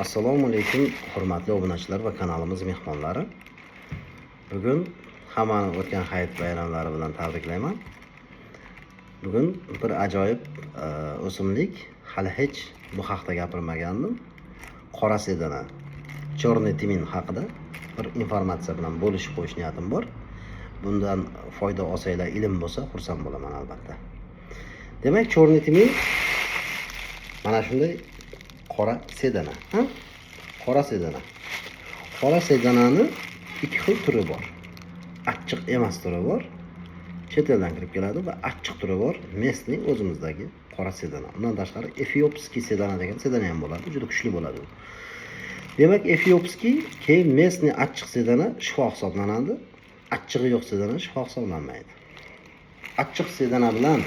Assalomu alaykum, hurmatli obunachilar va kanalimiz mehmonlari. Bugun hammani o'tgan hayit bayramlari bilan tabriklayman. Bugun bir ajoyib o'simlik, hali hech bu haqda gapirmagandim. Qora sedana, черный тмин haqida bir informatsiya bilan bo'lishib qo'yish niyatim bor. Bundan foyda olsanglar, ilm bo'lsa, xursand bo'laman albatta. Demak, черный тмин mana shunday qora sedana, ha? Qora sedana. Qora sedanani ikki xil turi bor. Achchiq emas turi bor. Chet eldan kirib keladi va achchiq turi bor. Местный, o'zimizdagi qora sedana. Undan tashqari эфиопский sedana degan sedana ham bo'ladi, juda kuchli bo'ladi u. Demak, эфиопский, keyin местный achchiq sedana shifo hisoblanadi. Achchig'i yo'q sedana shifo hisoblanmaydi. Achchiq sedana bilan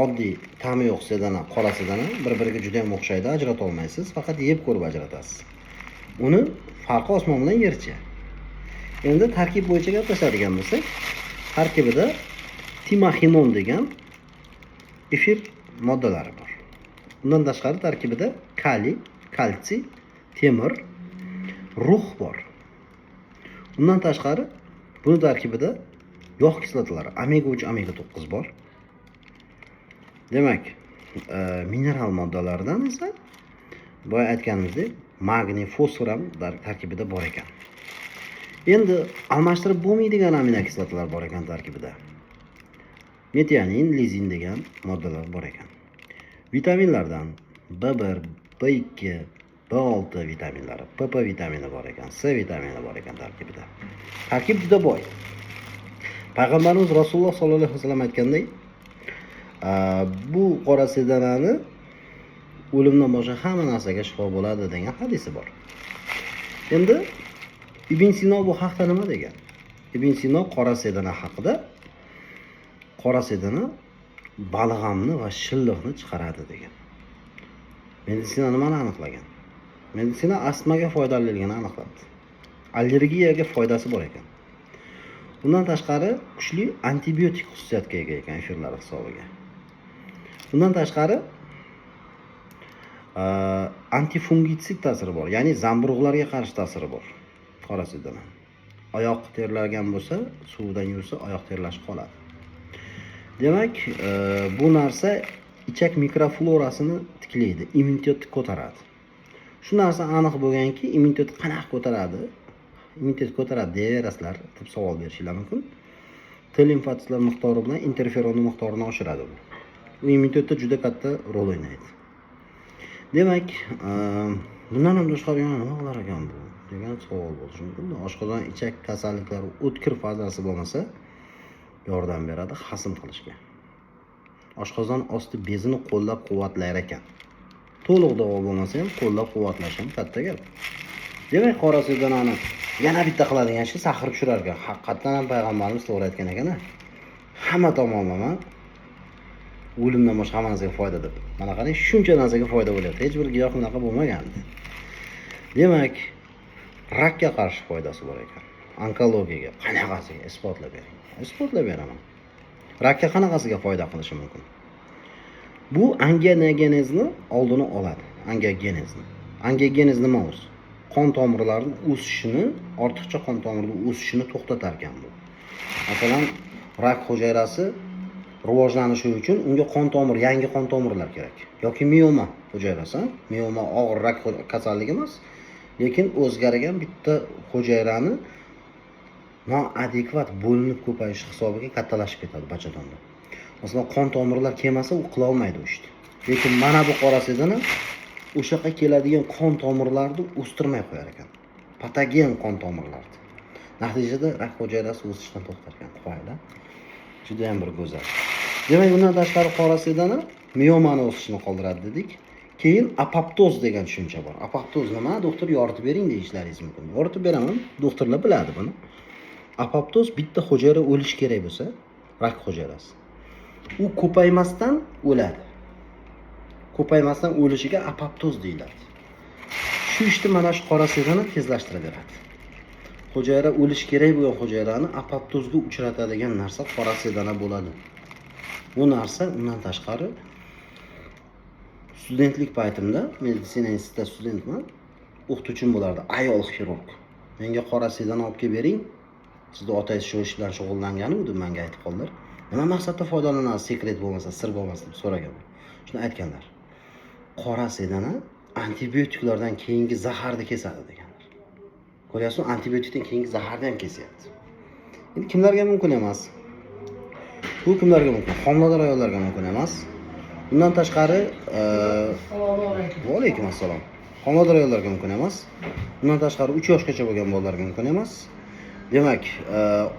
oddiy ta'mi yo'q sedana, qora sedana bir-biriga juda ham o'xshaydi, ajrata olmaysiz, faqat yeb ko'rib ajratasiz. Uni farqi osmon bilan yercha. Endi tarkib bo'yicha gaplashadigan bo'lsak, tarkibida timaxinon degan efir moddalari bor. Undan tashqari tarkibida kaliy, kalsiy, temir, rux bor. Undan tashqari buni tarkibida yog' kislotalari omega 3, omega 9 bor. Demak, mineral moddalardan esa boya aytganimizdek magniy, fosfor ham tarkibida bor ekan. Endi almashtirib bo'lmaydigan aminokislotalar bor ekan tarkibida. Metionin, lizin degan moddalar bor ekan. Vitaminlardan B1, B2, B6 vitaminlari, PP vitamini bor ekan, C vitamini bor ekan tarkibida. Tarkib juda boy. Payg'ambarimiz Rasululloh sollallohu alayhi vasallam aytganday, bu qora sedanani o'limdan boshqa hamma narsaga shifo bo'ladi degan hadisi bor. Endi Ibn Sino bu haqda nima degan? Ibn Sino qora sedana haqida: qora sedana balg'amni va shilliqni chiqaradi degan. Meditsina nimani aniqlagan? Meditsina astmaga foydaliligini aniqlabdi. Allergiyaga foydasi bor ekan. Undan tashqari kuchli antibiotik xususiyatga ega ekan efirlar hisobiga. Undan tashqari antifungitsid ta'siri bor, ya'ni zamburug'larga qarshi ta'siri bor qora sedana. Oyoq terlagan bo'lsa, suvdan yuvsa, oyoq terlashi qoladi. Demak, bu narsa ichak mikroflorasini tiklaydi, immunitetni ko'taradi. Shu narsa aniq bo'lganki, immunitet qanaqa ko'taradi? Immunitet ko'taradi deyaverasizlar deb savol berishinglar mumkin. T limfotsitlar miqdori bilan interferonni miqdorini oshiradi bu. U immunitetda juda katta rol o'ynaydi. Demak, bundan ham tashqari yana nima qilar ekan bu degan savol bo'lishi mumkin. Oshqozon ichak kasalliklari o'tkir fazasi bo'lmasa, yordam beradi hazm qilishga. Oshqozon osti bezini qo'llab quvvatlar ekan. To'liq davo bo'lmasa ham, qo'llab quvvatlash ham katta gap. Demak, qora sedanani yana bitta qiladigan ishi sahr tushirar ekan. Haqiqatdan ham payg'ambarimiz to'g'ri aytgan ekan a. Hamma tomonlama, o'limdan boshqa hamma narsaga foyda deb. Mana qarang, shuncha narsaga foyda bo'lyapti. Hech bir giyoh bunaqa bo'lmagandi. Demak, rakka qarshi foydasi bor ekan. Onkologiyaga qanaqasiga, isbotlab bering. Isbotlab beraman. Rakka qanaqasiga foyda qilishi mumkin? Bu angiogenezni oldini oladi. Angiogenezni. Angiogenez nima o'zi? Qon tomirlarining o'sishini, ortiqcha qon tomirning o'sishini to'xtatar ekan bu. Masalan, rak hujayrasi rivojlanishi uchun unga qon tomir, yangi qon tomirlar kerak. Yoki mioma hujayrasi, mioma og'ir rak kasalligi emas, lekin o'zgargan bitta hujayrani noadekvat bo'linib ko'payishi hisobiga kattalashib ketadi bachadonda. Masalan, qon tomirlar kelmasa, u qila olmaydi u ishni. Lekin mana bu qora sedana o'sha yoqqa keladigan qon tomirlarni o'stirmay qo'yar ekan. Patogen qon tomirlarni. Natijada rak hujayrasi o'sishdan to'xtar ekan. Qoyila. Juda ham bir go'zal. Demak, undan tashqari qora sedana miomani o'sishini qoldiradi dedik. Keyin apoptoz degan tushuncha bor. Apoptoz nima? Doktor, yoritib bering deyishlaringiz mumkin. Yoritib beraman, doktorlar biladi buni. Apoptoz: bitta hujayra o'lishi kerak bo'lsa, rak hujayrasi. U ko'paymasdan o'ladi. Ko'paymasdan o'lishiga apoptoz deyiladi. Shu ishni mana shu qora sedana tezlashtirib beradi. Hujayra o'lishi kerak bo'lgan hujayrani apoptozga uchratadigan narsa qora sedana bo'ladi. Bu narsa undan tashqari Studentlik paytimda, meditsina institutida studentman, o'qituvchim bo'lardi, ayol xirurg. Menga qora sedana olib kelib bering, sizni otangiz shu ish bilan shug'ullangani deb menga aytib qoldilar. Nima maqsadda foydalanasiz, секрет bo'lmasa, sir bo'lmasa, deb so'raganman. Shuni aytganlar: qora sedana antibiotiklardan keyingi zaharni kesadi, deganlar. Ko'ryapsizmi, antibiotikdan keyingi zaharni ham kesyapti. Endi kimlarga mumkin emas bu? Kimlarga mumkin? Homilador ayollarga mumkin emas. Bundan tashqari Assalomu alaykum. Va alaykum assalom. Homilador ayollarga mumkin emas. Bundan tashqari, 3 yoshgacha bo'lgan bolalarga mumkin emas. Demak,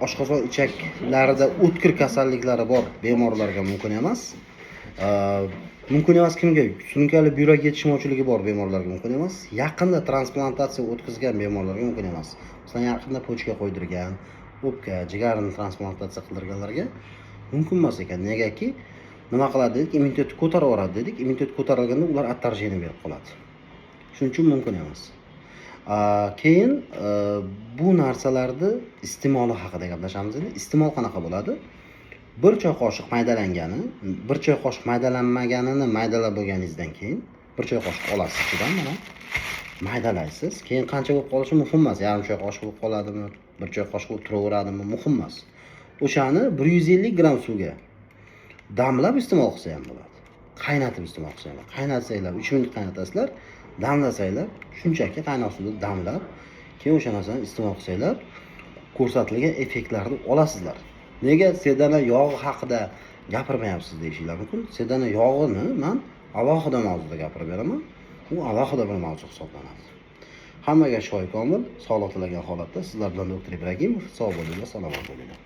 oshqozon ichaklarida o'tkir kasalliklari bor bemorlarga mumkin emas. Mumkin emas kimga? Surunkali buyrak yetishmovchiligi bor bemorlarga mumkin emas. Yaqinda transplantatsiya o'tkazgan bemorlarga mumkin emas. Masalan, yaqinda почка qo'ydirgan, o'pka, jigarini transplantatsiya qildirganlarga mumkin emas ekan. Negaki, nima qiladi dedik? Immunitetni ko'tarib yuboradi dedik. Immunitet ko'tarilganda ular отторжение berib qoladi. Shuning uchun mumkin emas. Keyin bu narsalarni iste'moli haqida gaplashamiz. Endi iste'mol qanaqa bo'ladi? 1 choy qoshiq maydalangani, 1 choy qoshiq maydalanmaganini maydalab bo'lganingizdan keyin 1 choy qoshiq olasiz ichidan, mana, maydalaysiz. Keyin qancha bo'lib qolishi muhim emas, yarim choy qoshiq bo'lib qoladimi, 1 choy qoshiq bo'lib turaveradimi, muhim emas. O'shani 150 gramm suvga damlab iste'mol qilsa ham bo'ladi, qaynatib iste'mol qilsa ham bo'ladi. Qaynatsanglar, 3 minut qaynatasizlar, damlasanglar, shunchaki qaynoq suvda damlab, keyin o'sha narsani iste'mol qilsanglar, ko'rsatilgan effektlarni olasizlar. Nega sedana yog'i haqida gapirmayapsiz, deyishinglar mumkin. Sedana yog'ini man alohida mavzuda gapirib beraman, u alohida bir mavzu hisoblanadi. Hammaga shifoi komil, sog'liq tilagan holatda sizlar bilan doktor Ibragimov. Sog' bo'linglar, salomat bo'linglar.